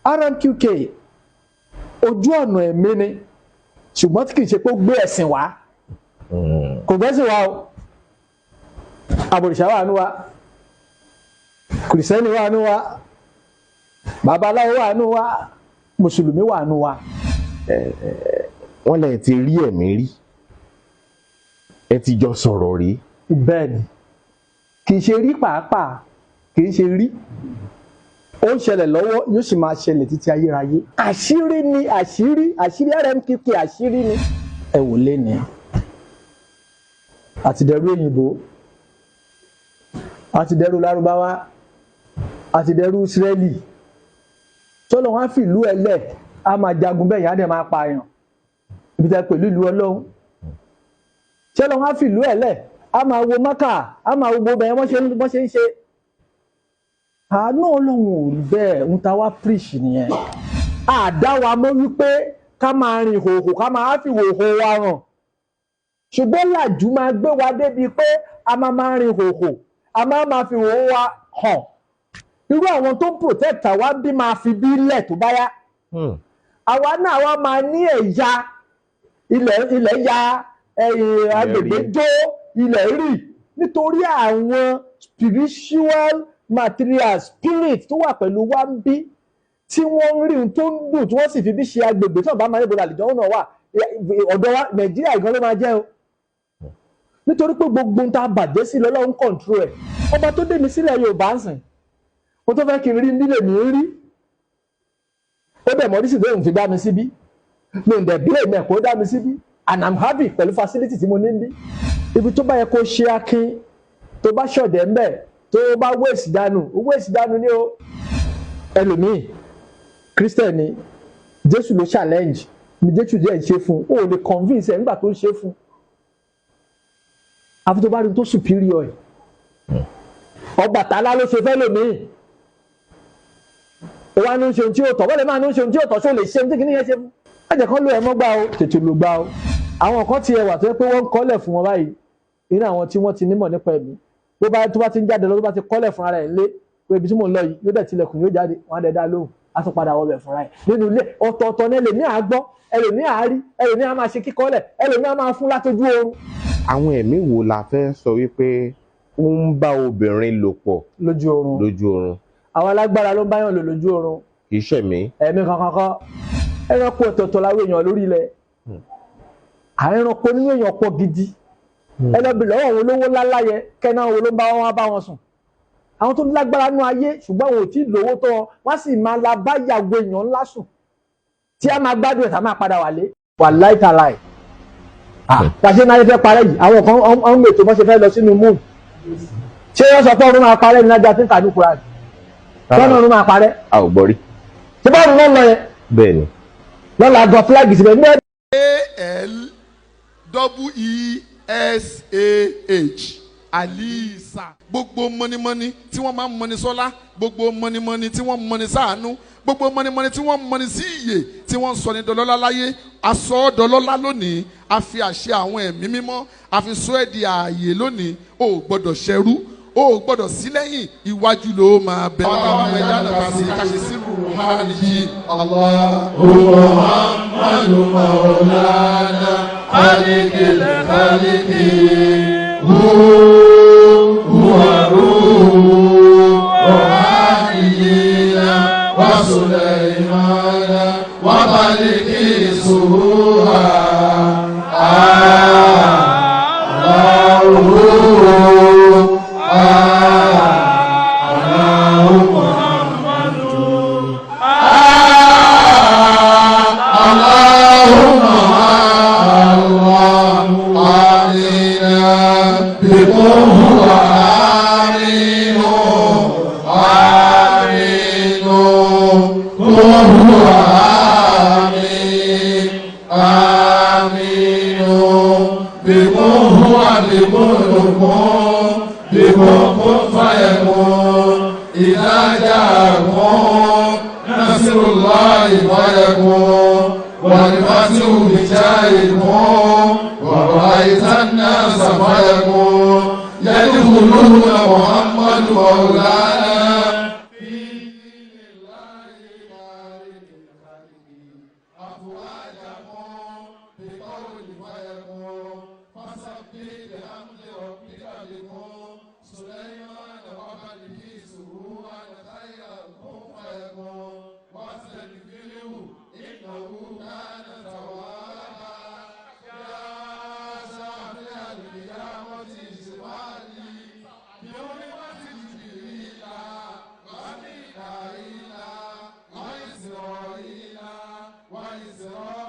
RMQK ojú ọ̀nà ẹ̀mí ni, ṣùgbọ́n tí kì í ṣe pé ó gbé ẹ̀sìn wá. Kò gbẹ́sìn wá o. Àbòrìṣà wà nú wa, kìrìsìtẹ́nì wà nú wa, babaláwo wà nú wa, mùsùlùmí wà nú wa. Wọ́n lẹ ti rí ẹ̀mí rí, ẹ ti jọ sọ̀rọ̀ rí? Bẹ́ẹ̀ ni, kì í ṣe rí pàápàá, kì í ṣe rí. Ó ń ṣẹlẹ̀ lọ́wọ́, yóò sì máa ṣẹlẹ̀ títí ayérayé. Àṣírí ni, àṣírí, àṣírí RMQK, àṣírí ni. Ẹ wò lé ní àtìdẹ́rú òyìnbó, àtìdẹ́rú lárúbáwá, àtìdẹ́rú Ísírẹ́lì tọ́lọ́ wọn á fi ìlú ẹ lẹ̀, á máa jagun bẹ́ẹ̀ yẹn, á dẹ̀ máa pààyàn ibi tẹ́ pẹ̀lú ìlú Ọlọ́run. Tọ́lọ́ wọn á fi ìlú ẹ lẹ̀, á máa wo Mákà, á máa wo gbogbo bẹ́ẹ̀ wọ́n ṣe ń ṣe. Àánú Ọlọ́run ò rí bẹ́ẹ̀. Ń ta wá preach nìyẹn. Àdá wa mọ́ wípé ká máa rìn hòhò, ká máa fi hòhò wa hàn, ṣùgbọ́n làjú máa gbé wa débi pé a máa máa rìn hòhò, a máa máa fi hòhò wa hàn. Irú àwọn tó ń protect àwa bí máa fi bí lẹ̀ tó bá yá, àwa náà wá máa ní ẹ̀yà ilẹ̀, ilẹ̀ ya ẹ̀yìn agbègbè jó, ilẹ̀ rì, nítorí àwọn spiritual material spirit tó wà pẹ̀lú wa ń bí, tí wọ́n ń rí ohun tó ń dùn, tí wọ́n sì fi bí ṣe agbègbè. Tí wọ́n bá máa níbo làlìjọ́ náà wà, ọ̀dọ̀ wa Nàìjíríà gan ló máa jẹ́ o, nítorí pé gbogbo ohun tá a bàjẹ́ sí lọ́lọ́run control ẹ̀. Ọba tó dé mi sílẹ̀ Yorùbá ń sìn, mo tó fẹ́ kí n rí nílé mi ń rí. Ó dẹ̀ mọ́ dísì tó ń fi dá mi síbí. Mi ò dẹ̀ blame ẹ̀ kó dá mi síbí, and I'm happy pẹ̀lú facility tí mo ní bí. Ibi tó bá yẹ kó ṣe akin, tó bá ṣọ̀dẹ̀ ńbẹ̀, tó bá wéèsì dànù, wéèsì dànù ní o. Ẹlòmíì, Christian ni, Jésù ló challenge ni, Jésù díẹ̀ ń ṣe fún un, ó lè convince ẹ̀ nígbà tó ń ṣe fún un, àfi tó bá rí tó superior ẹ̀. Ọbàtálá ló ṣe fẹ́ lòmíì, ó wá ní ṣe ohun tí ó tọ́, wọ́n lè máa ní ṣe ohun tí ó tọ́. Ṣó lè ṣe ohun tí kìíní yẹn ṣe fún ẹ̀jẹ̀ kan ló ẹ̀ mọ́ gbá o, tètè ló gbá o. Àwọn kan ti ẹwà tó yẹ pé wọ́n ń kọ́lẹ̀ fún wọn báyìí nínú àwọn tí wọ́n ti nímọ̀ nípa ẹ̀mí. Bó bá tó bá ti ń jáde lọ, tó bá ti kọ́lẹ̀ fún ara ẹ̀ lé pé ibi tí mò ń lọ yìí, yóò dẹ̀ tilẹ̀kùn, yóò jáde, wọ́n á dẹ̀ dá lóhùn, á tún padà wọbẹ̀ fúnra ẹ̀ nínú ilé. Ọ̀tọ̀ọ̀tọ̀ ní ẹlòmíì á gbọ́, ẹlòmíì á rí, ẹlòmíì á máa ṣe kíkọ́lẹ̀, ẹlòmíì á máa fún látójú oorun. Àwọn ẹ̀mí wo la fẹ́ sọ wípé ó ń bá obìnrin lò pọ̀ lójú oorun? Lójú oorun. Àwọn alágbára ló ń báyàn lò lójú oorun. Kì í ṣẹ̀mí. Ẹ̀mí kankan kọ́. Ẹranko ọ̀tọ̀ọ̀tọ̀ làwọn èèyàn lórí ilẹ̀. Àwọn ẹranko nínú èèyàn pọ̀ gidi. Ẹ lọ bì lọ́wọ́ àwọn olówó ńláńlá yẹn kẹ́nà wo ló ń bá wọn bá wọn sùn. Àwọn tó lágbára nú ayé, ṣùgbọ́n àwọn ò tí ì lówó tó wọn, wọ́n sì máa la báyàwó èèyàn ńlá sùn, tí a máa gbádùn ẹ̀, tá a máa padà wálé. Wàláì tàláì, pàṣẹ náà fẹ́ parẹ́ yìí, àwọn kan ọ̀n mètò bọ́n ṣe fẹ́ lọ sínú moon. Ṣé wọ́n sọ pé ọ̀run máa parẹ́ ní lájà tí ń kà ní Kúránì? Tọ́nà ọ̀run máa parẹ́? A ò gbọ́ rí. Ṣé báwo ló ń lọ yẹn? Bẹ́ẹ̀ ni. Lọ́la gan flag síbẹ̀ ní. A L double E S A H, Alisa. Gbogbo mọ́nímọ́ní tí wọ́n máa ń mọ́ni sọ́lá, gbogbo mọ́nímọ́ní tí wọ́n mọ́ni sáànú, gbogbo mọ́nímọ́ní tí wọ́n mọ́ni sí ìyè, tí wọ́n ń sọ ní dọlọ́lá láyé, aṣọ dọlọ́lá lónìí. A fi àṣẹ àwọn ẹ̀mí mímọ́, a fi sọ ẹ́ di ààyè lónìí. O ò gbọ́dọ̀ ṣẹrú, o ò gbọ́dọ̀ sí lẹ́yìn, iwájú ló máa bẹ. Àwọn ọmọ ẹja náà ká sí ká ṣe sí ruhani yìí. Muhammadu Maulana Khalikil Khaliki Huwa Ruhu Ruhaniyina wa Sulaimana wa Balikisuha Allahu Allahu Muhammadu Allahumma Allah amina bikum aminu aminu huwa amin aminu bikum huwa bikum bikum kun fayakun idha ja'akum nasrullahi fayakun والفتح بجاهكم ورأيت الناس فيكون يدخلون محمد مولانا في دين الله. فسبح بحمد ربك بكم سليمان وبلقيس خيرا كن فيكون واستغفره إنه كان توابا يا شافع القيامة اشفع لي بحرمة جبريل وميكائيل وإسرائيل وإسرائيل.